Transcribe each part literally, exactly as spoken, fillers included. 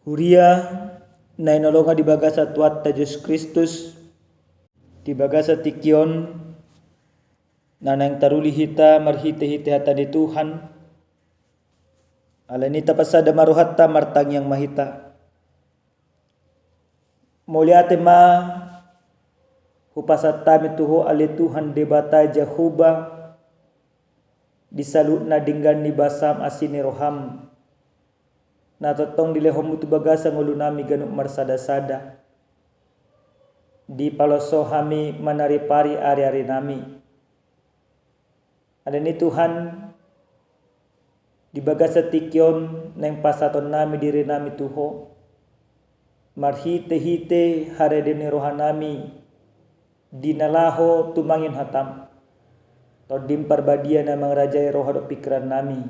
Huria na hinaholongan di bagasan Tuhanta Jesus Kristus, di bagasan tingki on na naeng taruli hita marhitehite hata ni Tuhan. Alani i tapasada ma rohanta, martangiang ma hita. Mauliate ma hupasahat hami tu Ho ale Tuhan Debata Jahowa, di saluhutna denggan ni basam asi ni roham, na tongtong dilehonmu tu bagasan ngolunami ganup marsadasada, dipaloas Ho hami manaripari ariarinami. Alani i Tuhan, di bagasan tingki on naeng pasahatonnami dirinami tu Ho, marhitehite haradeon ni rohanami, di na laho tumangihon hatam. Tondim Parbadia na mangarajai roha dohot pingkirannami,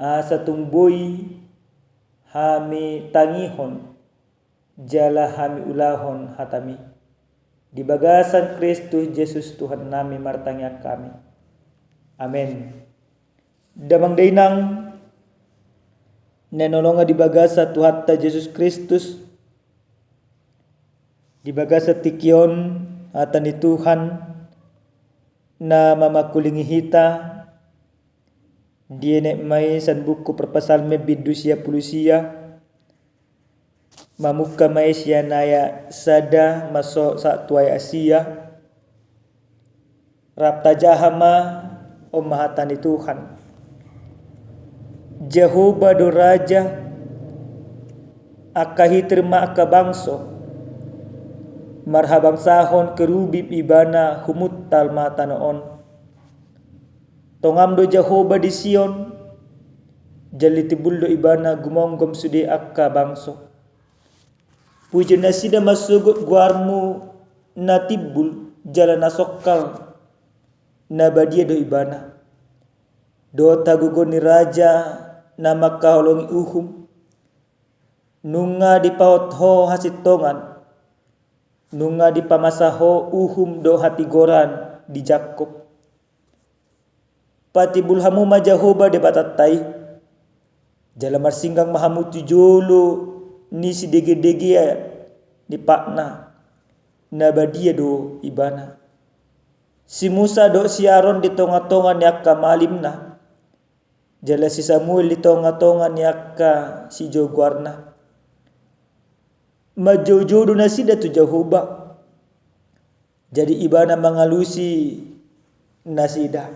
asa tung boi hami tangihon jala hami ulahon hatami. Di bagasan Kristus Jesus Tuhannami martangiang hami. Amen. Damang dainang na hinaholongan di bagasan Tuhanta Jesus Kristus, di bagasan tingki on hata ni Tuhan na mamangkulingi hita, dienet ma i sian buku Parpsalmen bindu sia pulu sia, mamungka ma i sian ayat sada masuk sahat tu ayat sia. Rap tajaha ma, on ma hata ni Tuhan. Jahowa do raja, angka hitir ma angka bangso, marhabangsahon kerubim ibana, humuntal ma tano on. Tongam do Jahowa di Sion, jala timbul do ibana gumomgom sude angka bangso. Puji nasida ma sogot goarmu na timbul jala na songkal, na badia do ibana. Dohot hagogoon ni raja na mangkaholongi uhum, nunga dipahot ho hasintongan, nunga dipamasa ho uhum dohot hatigoran di Jakkob. Patimbul hamu ma Jahowa Debatanta i, jala marsinggang ma hamu tu jolo ni sidegedegean ni patna, na badia do ibana. Si Musa dohot si Aron di tongatonga ni angka malimna, jala si Samuel di tongatonga ni angka sijaogoarna. Manjoujou do nasida tu Jahowa, jadi ibana mangalusi nasida.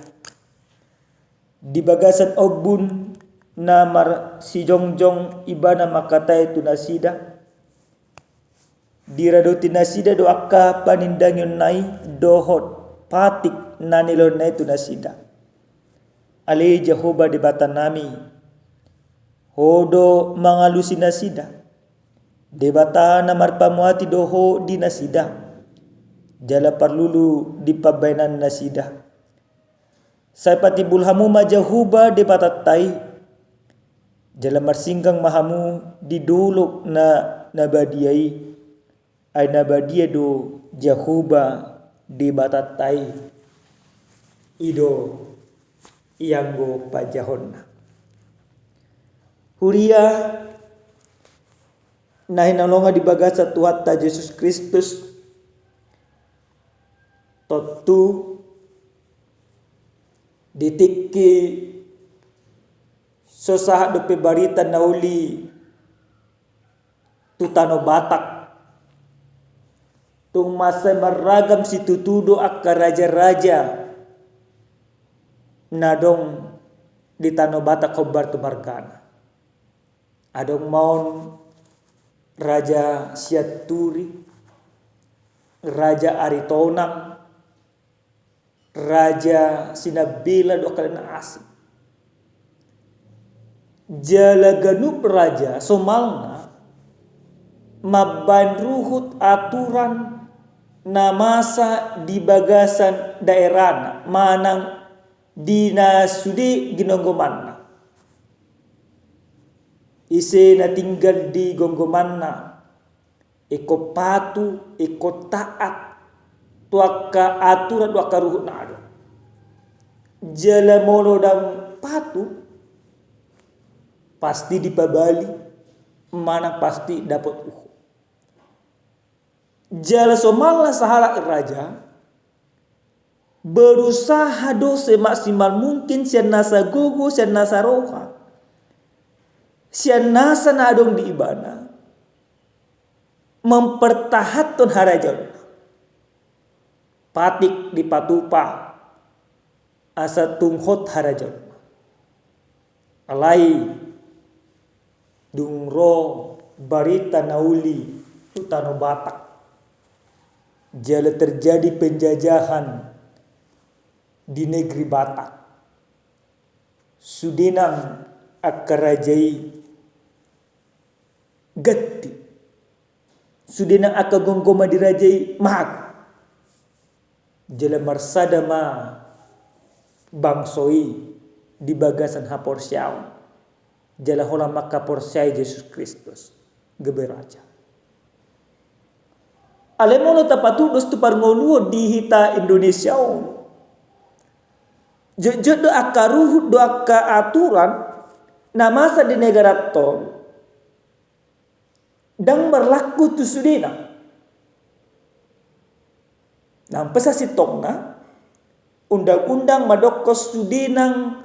Di bagasan ombun na marsijongjong ibana mangkatai tu nasida. Diradoti nasida do angka panindangionna i dohot patik na nilehonna i tu nasida. Ale Jahowa Debatanami, Ho do mangalusi nasida. Debata na marpamuati do Ho di nasida, jala parlulu di pambahenan nasida. Sai patimbul hamu ma Jahowa Debatanta i, jala marsinggang ma hamu di dolok na, na badia i. Ai na badia do Jahowa Debatanta i. I do i anggo panjahonna. Huria na hinaholongan di bagasan Tuhanta Jesus Kristus, tontu di tingki so sahat dope barita na uli tu tano Batak, tung mansai marragam situtu do angka rajaraja na adong di tano Batak hombar tu margana. Adong ma on Raja Sianturi, Raja Aritonang, Raja Sinambela dohot angka na asing. Jala ganup raja somalna mambahen ruhut aturan na masa di bagasan daerahna manang di na sude ginonggomanna. Ise na tinggal di gonggomanna ingkon patuh, ingkon taat tu angka aturan, tu angka ruhut na adong. Jala molo ndang patuh, pasti dipabali, manang pasti dapot uhum. Jala somalna sahalak raja berusaha do semaksimal mungkin sian nasa gogo, sian nasa roha, sian nasa na adong di ibana, mempertahanhon harajaon. Patik dipatupa asa tung hot harajaon. Alai dung ro barita na uli tu tano Batak, jala terjadi penjajahan di negeri Batak, sude nang angka raja i gatti. Sude nang angka gomgoma di raja i mago. Jala marsada ma bangso i di bagasan haporseaon. Jala holan mangkaporseai Jesus Kristus gabe raja. Alai molo tapatudos tu parngoluon di hita Indonesia on, jotjot do angka ruhut do angka aturan na masa di negara on ndang marlaku tu sudena. Nang pe sasintongna, undang-undang mandokkon sude nang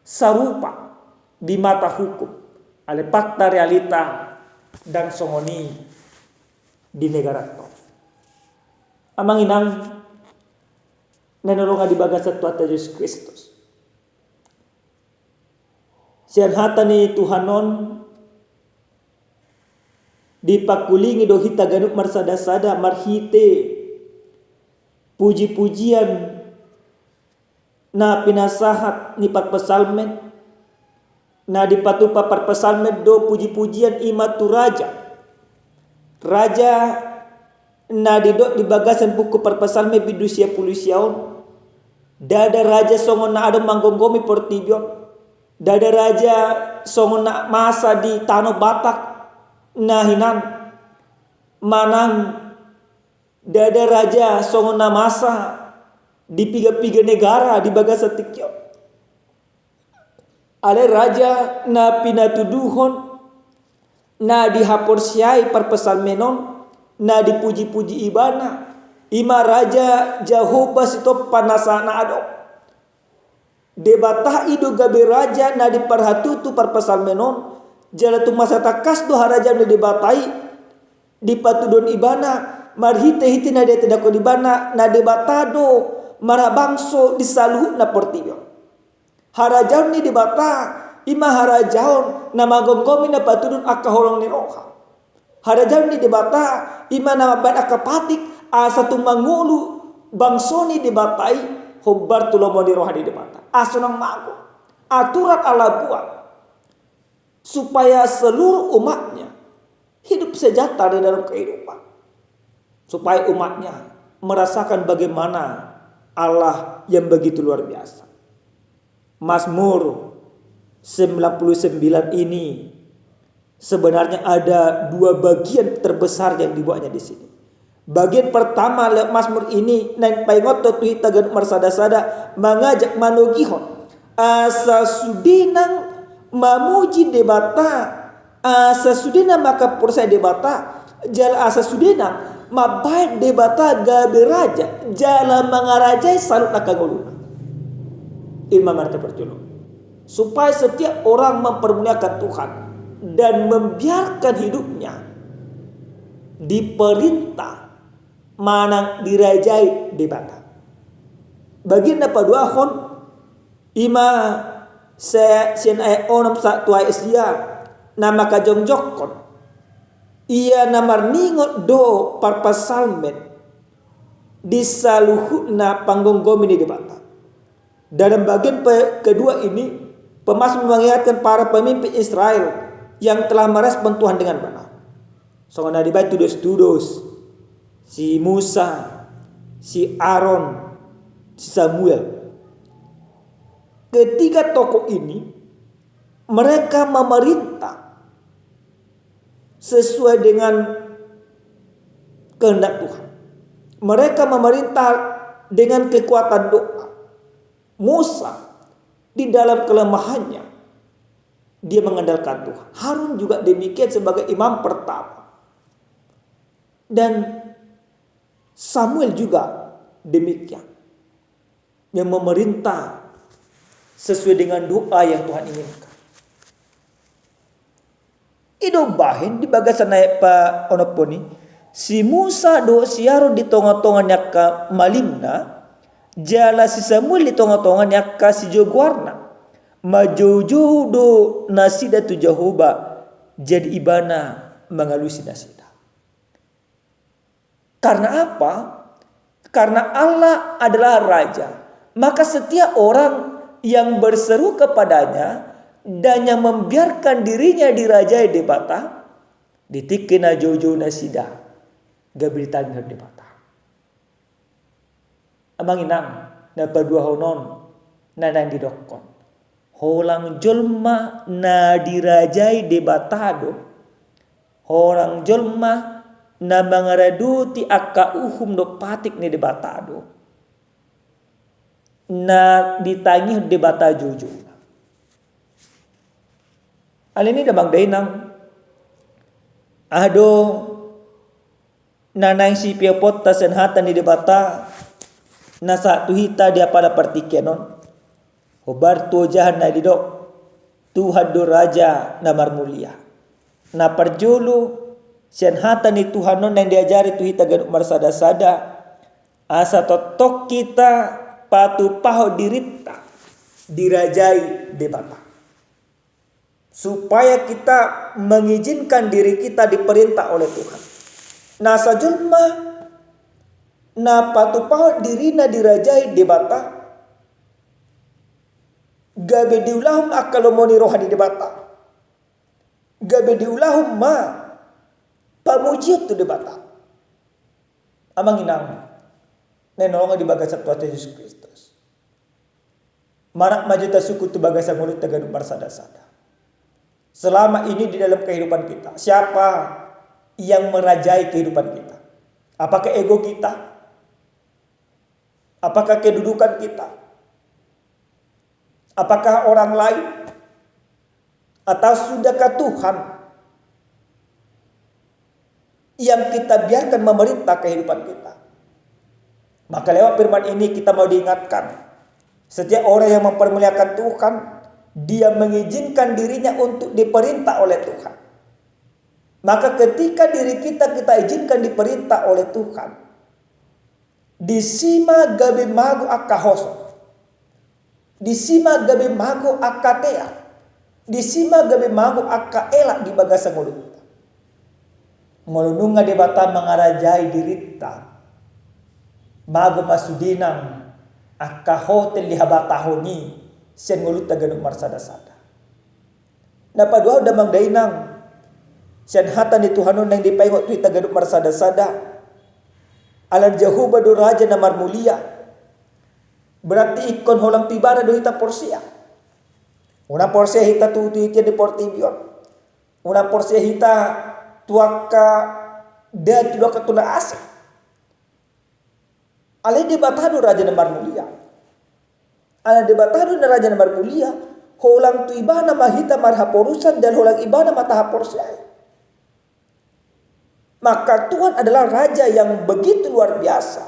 sarupa di mata hukum. Alai fakta realita ndang songon i di negara on. Amang inang na hinaholongan di bagasan Tuhanta Jesus Kristus. Sian hata ni Tuhan on, dipangkulingi do hita ganup marsada-sada marhite puji-pujian na pinasahat ni parpsalmen. Na dipatupa parpsalmen do puji-pujian i ma tu raja. Raja na didok di bagasan buku parpsalmen bindu sia pulu sia on, ndada raja songon na adong manggomgomi portibi on. Ndada raja songon na masa di tano Batak na hinan, manang ndada raja songon na masa di piga-piga negara di bagasan tingki on. Alai raja na pinatuduhon, na dihaporseai parpsalmen on, na dipuji-puji ibana, i ma raja Jahowa Sitompa nasa na adong. Debata i do gabe raja na diparhatutu parpsalmen on, jala tung masa tangkas do harajaon ni Debata i dipatuduhon ibana, marhite-hite na ditandahon ibana, na Debata do marhabangso di saluhutna portibi on. Harajaon ni Debata, i ma harajaon na manggomgomi na patuduhon angka holong ni roha. Harajaon ni Debata, i ma na mambahen angka patik, asa tung mangolu bangso ni Debata i hombar tu lomo ni roha ni Debata. Asa unang mago. Aturan Allah buat supaya seluruh umatnya hidup sejahtera di dalam kehidupan. Supaya umatnya merasakan bagaimana Allah yang begitu luar biasa. Mazmur sembilan puluh sembilan ini sebenarnya ada dua bagian terbesar yang dibuatnya di sini. Bagian pertama lewat Mazmur ini naeng paingothon tu hita ganup marsada-sada, mangajak, manogihon asa sude nang mamuji Debata, asa sude nang mangkaporseai Debata, jala asa sude nang mambahen Debata gabe raja jala mangarajai saluhut angka ngoluna. I ma marhite parjolo, supaya setiap orang mempermuliakan Tuhan dan membiarkan hidupnya diperintah manang dirajai Debata. Bagian na paduahon, i ma se-, sian ayat onom sahat tu ayat sia, na mangkajongjongkon, ia na marningot do parpsalmen di saluhutna panggomgomi ni Debata. Dalam bagian pe-, kedua ini, pemazmur mengingatkan para pemimpin Israel yang telah merespon Tuhan dengan benar. Songon na dibaen tudos-tudos, si Musa, si Aron, si Samuel. Ketiga tokoh ini, mereka memerintah sesuai dengan kehendak Tuhan. Mereka memerintah dengan kekuatan doa. Musa di dalam kelemahannya, dia mengandalkan Tuhan. Harun juga demikian sebagai imam pertama. Dan Samuel juga demikian. Yang memerintah sesuai dengan doa yang Tuhan inginkan. I do umbahen di bagasan ayat paonomhon i, si Musa dohot si Aron di tongatonga ni angka malimna, jala si Samuel di tongatonga ni angka sijagoarna. Manjoujou do nasida tu Jahowa, jadi Ibana mangalusi nasida. Karena apa? Karena Allah adalah raja. Maka setiap orang yang berseru kepada-Nya dan yang membiarkan dirinya dirajai Debata, di tingki na joujou nasida gabe ditangihon Debata. Amang inang, na paduahon on, na naeng didokkon. Holang jolma na dirajai Debata do. Holang jolma na mangaradoti angka uhum dohot patik ni Debata do. Na ditangihon Debata joujouna. Alani i damang dainang. Aha do na naeng sipeoponta sian hata ni Debata, na sahat tu hita di apala partingkian on. Hombar tu ojahan na didok, Tuhan do Raja na marmulia. Na parjolo, sian hata ni Tuhan on naeng diajari tu hita ganup marsadasada, asa tongtong hita patupahon dirinta dirajai Debata. Supaya kita mengizinkan diri kita diperintah oleh Tuhan. Na asa jolma na patupahon dirina dirajai Debata, gabe diulahon angka lomo ni roha ni Debata. Gabe diulahon ma pamujion tu Debata. Amang inang, na hinaholongan di bagasan Tuhanta Jesus Kristus. Manat ma jota syukur tu bagasan ngolunta ganup marsadasada. Selama ini di dalam kehidupan kita, siapa yang merajai kehidupan kita? Apakah ego kita? Apakah kedudukan kita? Apakah orang lain? Atau sudahkah Tuhan yang kita biarkan memerintah kehidupan kita? Maka lewat firman ini kita mau diingatkan, setiap orang yang mempermuliakan Tuhan, dia mengizinkan dirinya untuk diperintah oleh Tuhan. Maka ketika diri kita, kita izinkan diperintah oleh Tuhan, disi ma gabe mago angka hoso. Disi ma gabe mago angka tea. Disi ma gabe mago angka elak di bagasan ngolunta. Molo nunga Debata mangarajai dirinta, mago ma sude nang angka hotel di habatahon i sian ngolunta ganup marsadasada. Na paduahon damang dainang, sian hata ni Tuhan on naeng dipaingot tu hita ganup marsadasada. Alana Jahowa do Raja na marmulia. Berarti ingkon holang tu Ibana do hita porsea. Unang porsea hita tu titian ni portibi on. Unang porsea hita tu angka datu dohot tu na asing. Alai Debata do Raja na marmulia. Alai Debata do na Raja na marmulia, holang tu Ibana ma hita marhaporusan dan holang Ibana ma tahaporseai. Maka Tuhan adalah Raja yang begitu luar biasa,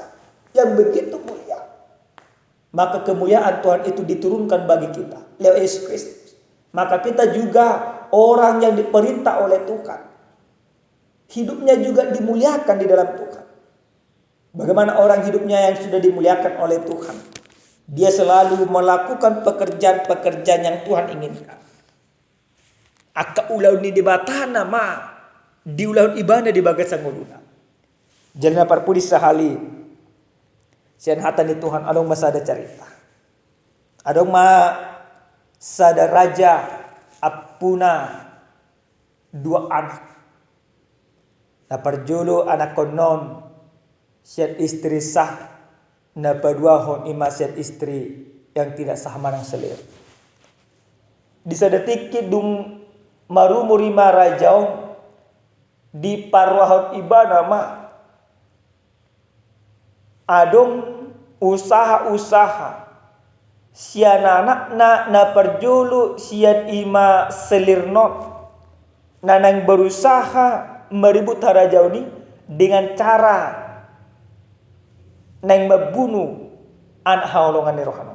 yang begitu mulia. Maka kemuliaan Tuhan itu diturunkan bagi kita lewat Yesus Kristus. Maka kita juga orang yang diperintah oleh Tuhan. Hidupnya juga dimuliakan di dalam Tuhan. Bagaimana orang hidupnya yang sudah dimuliakan oleh Tuhan? Dia selalu melakukan pekerjaan-pekerjaan yang Tuhan inginkan. Angka ulaon ni Debata nama diulahon Ibana di bagasan ngoluna. Jala na parpudi sahali, sian hata ni Tuhan adong ma sada carita. Adong ma sada raja ampuna dua anak. Na parjolo anakkonna on sian istri sah, na paduahon i ma sian istri yang tidak sah manang seleo. Di sada tingki dung marumur i ma raja on, diparrohahon ibana ma adong usaha-usaha sian anakna na parjolo, sian i ma selirnon, na naeng berusaha meribut harajaon i dengan cara naeng mambunu anak haholongan ni rohana.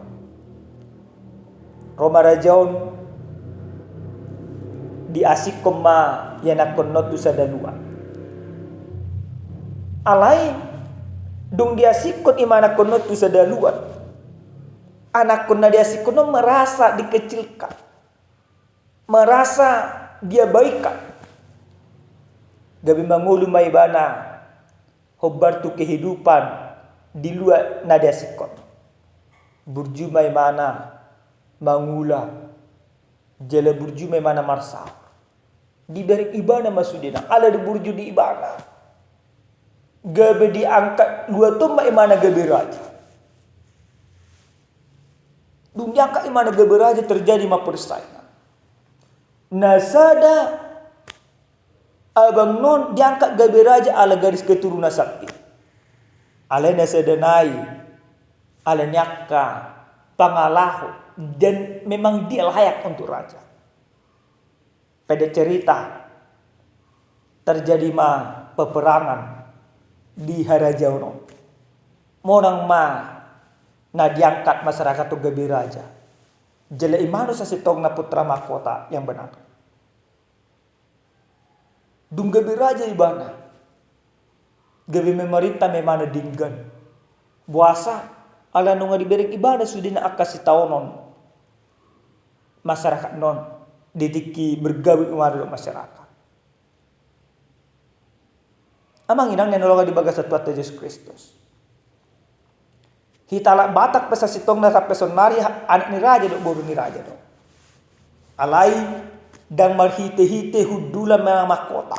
Ro ma raja on, diasingkon ma ianakkonna on tu sada luat. Alai dung diasingkon i ma anakkonna on tu sada luat, anakkon na diasingkon on merasa dikecilkan, merasa diabaikan. Gabe mangolu ma ibana hombar tu kehidupan di luat na diasingkon. Burju ma ibana mangula, jala burju ma ibana marsaor. Dibereng ibana ma sudena, ala diburju di ibana. Gabe diangkat luat on ma ibana gabe raja. Dung diangkat ibana gabe raja, terjadi ma persaingan. Na sada abang on diangkat gabe raja ala gadis keturunan sakti. Alai na sada nai ala ni angka pangalaho, dan memang dia layak untuk raja. Pendek cerita, terjadi ma peperangan di harajaon on. Monang ma na diangkat masyarakat on gabe raja. Jala i ma do sasintongna putra mahkota yang benar. Dung gabe raja ibana, gabe memerintah ma ibana denggan. Boasa? Ala nunga dibereng ibana sudena angka sitaonon masyarakat on di tingki bergabung ibana dohot masyarakat. Amang inang na hinaholongan di bagasan Tuhanta Jesus Kristus, hita halak Batak pe sasintongna sampe saonari anak ni raja dohot boru ni raja do. Alai ndang marhitehite hundulan manang mahkota,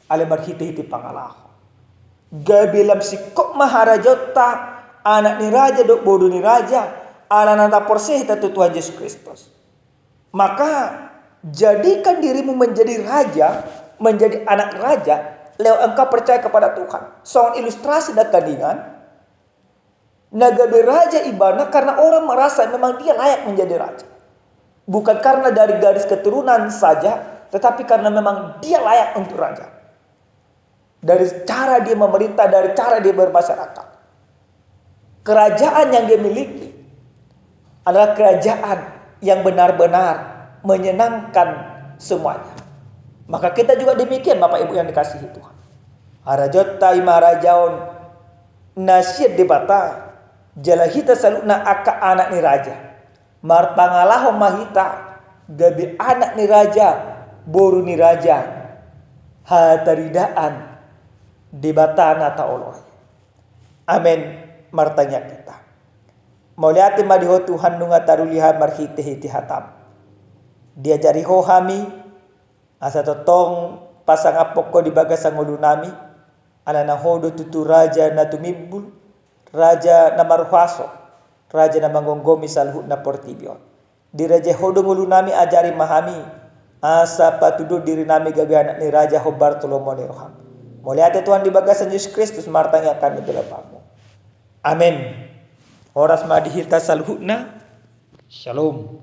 alai marhitehite pangalaho. Gabe lam singkop ma harajaonta, anak ni raja dohot boru ni raja, ala na taporsea hita tu Tuhan Jesus Kristus. Maka jadikan dirimu menjadi raja, menjadi anak raja, lewat engkau percaya kepada Tuhan. Songon ilustrasi nangkaningan, na gabe raja ibana karena orang merasa memang dia layak menjadi raja. Bukan karena dari garis keturunan saja, tetapi karena memang dia layak untuk raja. Dari cara dia memerintah, dari cara dia bermasyarakat. Kerajaan yang dia miliki adalah kerajaan yang benar-benar menyenangkan semuanya. Maka kita juga demikian, Bapak Ibu yang dikasihi Tuhan. Harajaonta i ma harajaon na sian Debata, jala hita saluhutna angka anak ni raja. Marpangalaho ma hita gabe anak ni raja, boru ni raja, hataridaan Debata na taoloi. Amen. Martangiang hita. Mauliate ma di Ho Tuhan, nunga taruli hami marhitehite hataM. Diajari Ho hami, asa tongtong pasangaphon Ho di bagasan ngolunami, alana Ho do tutu raja na tumimbul, raja na marhuaso, raja na manggomgomi saluhutna portibi on. Dirajai Ho do ngolunami, ajari ma hami asa patuduhon dirinami gabe anak ni raja hombar tu lomo ni rohaM. Mauliate Tuhan di bagasan Jesus Kristus, martangiang hami di bagasan Ho. Amen. Horas ma di hita saluhutna. Shalom.